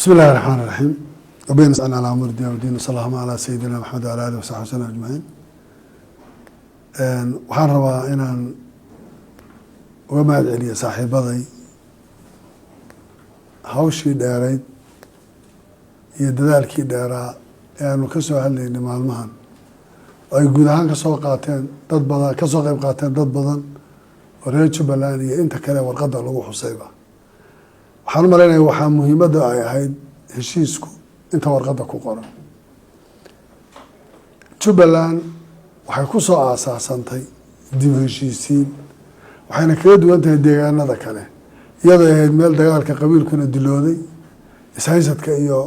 Bismi illahi raxmaan raxiim. Wabihi nastain calaa umuuri dunya wdiin, wsala allahuma calaa sayidina Maxamed wala alihi wasaxbi wasalam ajmaciin. Waxaan rabaa inaan uga mahad celiyo saaxiibaday hawshii dheerayd iyo dadaalkii dheeraa ee aanu ka soo hadlaynay maalmahan, oo ay guud ahaan kasoo qaateen dad badan, kasoo qeyb qaateen dad badan oo reer Jubbaland iyo inta kale warqadda lagu xusayba. Waxaan u malaynaya waxaa muhiimadda ay ahayd heshiisku inta warqadda ku qoran. Jubbaland waxay ku soo aasaasantay dib u heshiisiin, waxayna kaga duwan tahay deegaanada kale, iyadoo ahayd meel dagaalka qabiilkuna dilooday, ishaysadka iyo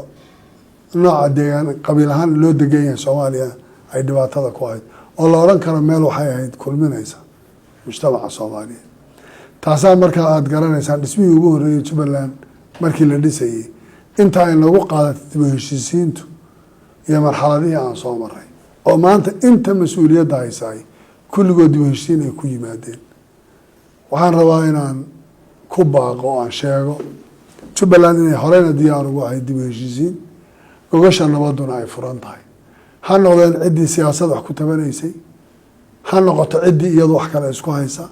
nooca deegaan qabiil ahaan loo degan yahay Soomaaliya ay dhibaatada ku ahayd, oo la odhan karo meel waxay ahayd kulminaysa mujtamaca Soomaaliyeed. Taasaa markaa aada garanaysaan dhismihii ugu horreeyey Jubbaland markii la dhisayey inta ay nagu qaadatay dib u heshiisiintu iyo marxaladihii aan soo maray, oo maanta inta mas-uuliyadda haysaay kulligood dib u heshiisiin ay ku yimaadeen. Waxaan rabaa inaan ku baaqo oo aan sheego Jubbaland inay horeyna diyaar ugu ahayd dib u heshiisiin, gogasha nabaduna ay furan tahay. Ha noqdeen ciddii siyaasad wax ku tabanaysay, ha noqoto ciddii iyadu wax kale isku haysa,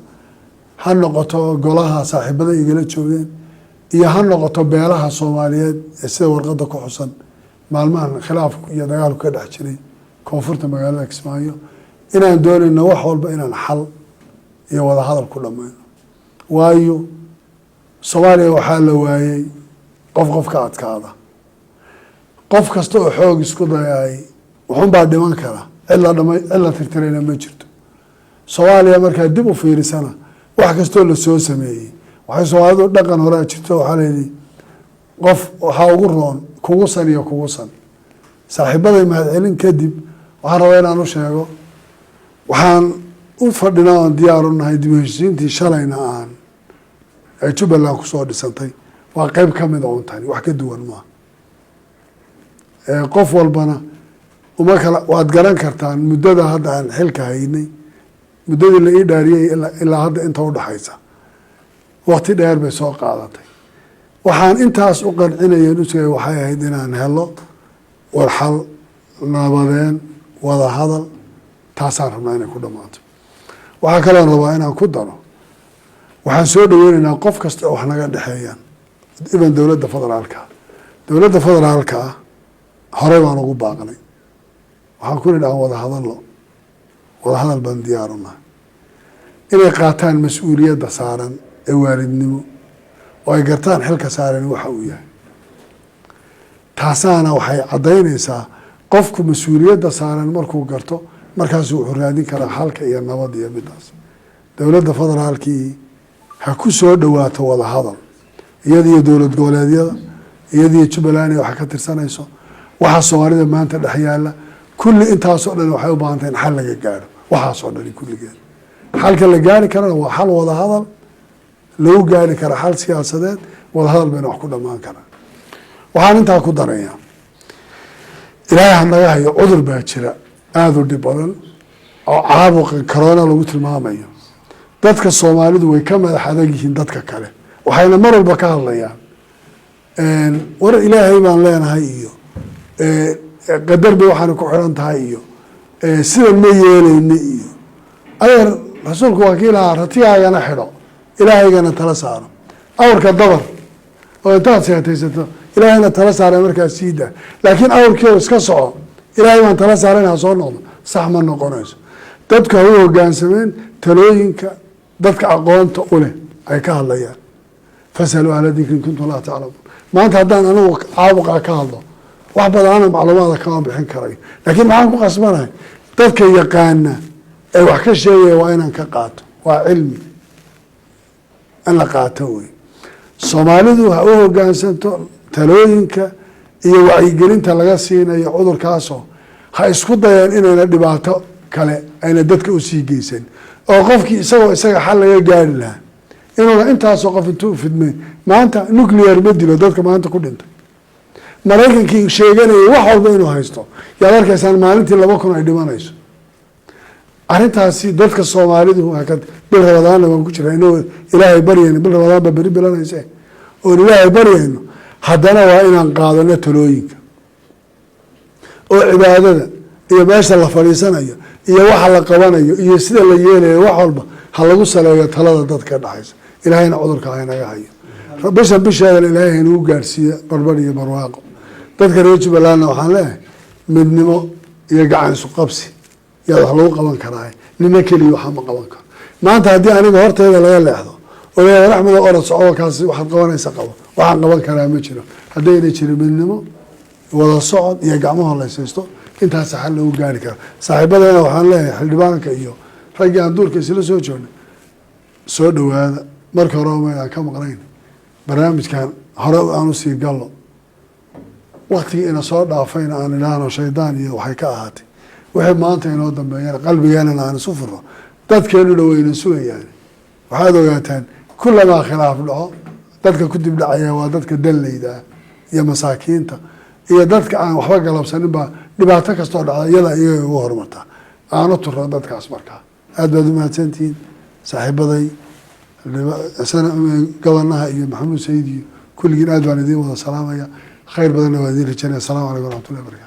ha noqoto golaha saaxiibada igala joogeen, iyo ha noqoto beelaha Soomaaliyeed ee sida warqadda ku xusan maalmahan khilaafku iyo dagaalku ka dhex jiray koonfurta magaalada Kismaayo, inaan doonayno wax walba inaan xal iyo wadahadal ku dhameyno. Waayo, Soomaaliya waxaa la waayey qof qof ka adkaada. Qof kasta oo xoog isku dayaay wuxuunbaa dhiman kara, cid la dhama, cid la tirtirayna ma jirto. Soomaaliya markaa dib u fiirisana, wax kastoo lasoo sameeyey, waxay Soomaalidu dhaqan horaa jirto, waxaa layidhi qof waxaa ugu roon kugu san iyo kugu san. Saaxiibaday mahadcelin kadib, waxaan rabaa inaan u sheego waxaan u fadhinaa oon diyaar u nahay dib u heshiisiintii shalayna aan ay Jubbaland kusoo dhisantay. Waa qeyb ka mida un tani, wax ka duwan maaha. Qof walbana uma kala waad garan kartaan muddada hadda aan xilka haynay, muddadii la ii dhaariyey ilaa hadda inta udhaxaysa, waqti dheer bay soo qaadatay. Waxaan intaas u qancinayeen usugay waxay ahayd inaan helo warxal nabadeen, wada hadal. Taasaan rabnaa inay ku dhamaato. Waxaa kaloon rabaa inaan ku daro, waxaan soo dhaweyneynaa qof kasta oo wax naga dhexeeyaan, even dowladda federaalka. Dowladda federaalka ah horey baan ugu baaqnay. Waxaan ku nidhi aan wada hadalno, wada hadal baan diyaarunahay. Inay qaataan mas-uuliyadda saaran ee waalidnimo oo ay gartaan xilka saaran waxa uu yahay. Taasaana waxay caddaynaysaa qofku mas-uuliyadda saaran markuu garto, markaasu wuxuu raadin karaa xalka iyo nabad iyo midaas. Dowladda federaalkii ha ku soo dhawaato wada hadal, iyada iyo dowlad goboleedyada, iyadiyo Jubbaland waxa ka tirsanayso, waxa Soomaalida maanta dhex yaala kulli. Intaasoo dhan waxay u baahan tahay in xal laga gaaro. Waxaasoo dhani kulligeed xalka la gaari karana waa xal wada hadal lagu gaari kara, xal siyaasadeed, wada hadal bayna wax ku dhamaan karaan. Waxaan intaa ku darayaa, Ilaahay ha naga hayo, cudur baa jira aada u dhib badan oo caabuqa corona lagu tilmaamayo. Dadka Soomaalidu way ka madax adag yihiin dadka kale, waxayna mar walba ka hadlayaan war Ilaahay baan leenahay iyo qadar bay waxaana ku xiran tahay iyo sidan ma yeelayna iyo adeer. Rasuulku waa kii lahaa, "Ratigaagana xidho, Ilaahaygana tala saaro." Awrka dabar oo intaad seetaysato Ilaahayna tala saara, markaas siida. Laakiin awrkii iska soco, Ilaahay baan tala saaran, ha soo noqdo, sax ma noqonayso. Dadku ha u hogaansameen talooyinka dadka aqoonta u leh ay ka hadlayaan. Fasaluu ahla dikri in kuntum laa taclamuun. Maanta haddaan anigu caabuqa ka hadlo, wax badan ana macluumaada kama bixin karayo, laakiin maxaan ku qasbanahay? Dadka yaqaana ee wax ka sheegaya waa inaan ka qaato. Waa cilmi in la qaato wey. Soomaalidu ha u hogaansanto talooyinka iyo wacyigelinta laga siinayo cudurkaasoo ha isku dayeen inayna dhibaato kale ayna dadka usii geysan, oo qofkii isagoo isaga xal laga gaari lahaa inuuna intaasoo qof intuu fidmay. Maanta nuclear ma dilo dadka maanta ku dhintay. Maraykankii sheeganayay wax walba inuu haysto yaad arkaysaan maalintii 2000 ay dhimanayso. Arrintaasi dadka Soomaalidu bil Ramadaanna waan ku jiraa, inagoo Ilaahay baryayno, bil Ramadaan baa beri bilanayse oon Ilaahay baryayno. Haddana waa inaan qaadano talooyinka oo cibaadada iyo meesha la fadhiisanayo iyo waxa la qabanayo iyo sida la yeelayo, wax walba ha lagu saleeyo talada dadka dhexaysa. Ilaahayna cudurka haynaga hayo. Bishan bisheedana Ilaahay haynagu gaarsiiye barbar iyo barwaaqo. Dadka reer Jubbalandna waxaan leeyahay, midnimo iyo gacan isu qabsi yaa wax lagu qaban karaa. Nina keliya waxa ma qaban karo. Maanta haddii aniga horteyda laga leexdo oo la Axmed orod soco, kaasi waxaad qabanaysa qabo, waxaan qaban karaa ma jiro haddayna jirin midnimo, wada socod iyo gacmaho laysaysto. Intaasa xal lagu gaari kara. Saaxiibadeena waxaan leeyahay, xildhibaanka iyo raggii aan duurka isla soo joognay, soo dhawaada. Marka hore maydaan ka maqnayn barnaamijkan, hore aan usii gallo. Waktigii ina soo dhaafayna aan idhaahno shaydaan iyo waxay ka ahaatay. Wixii maanta inoo dambeeyana qalbigeenana aan isu furno. Dadkeenuna wayna sugayaan. Waxaad ogaataan, kulamaa khilaaf dhaco, dadka ku dib dhacaya waa dadka danleyda ah iyo masaakiinta iyo dadka aan waxba galabsanin baa dhibaato kastoo dhacda iyada iyaga ugu horumartaa. Aanu turo dadkaas. Markaa aad baad umahadsantihiin, saaxiibaday, gobanaha iyo Maxamuud Sayid iyo kulligiin, aad baan idiin wada salaamaya. Khayr badanna waa idiin rajanaya. Asalamu calaykum waraxmatullahi barakatu.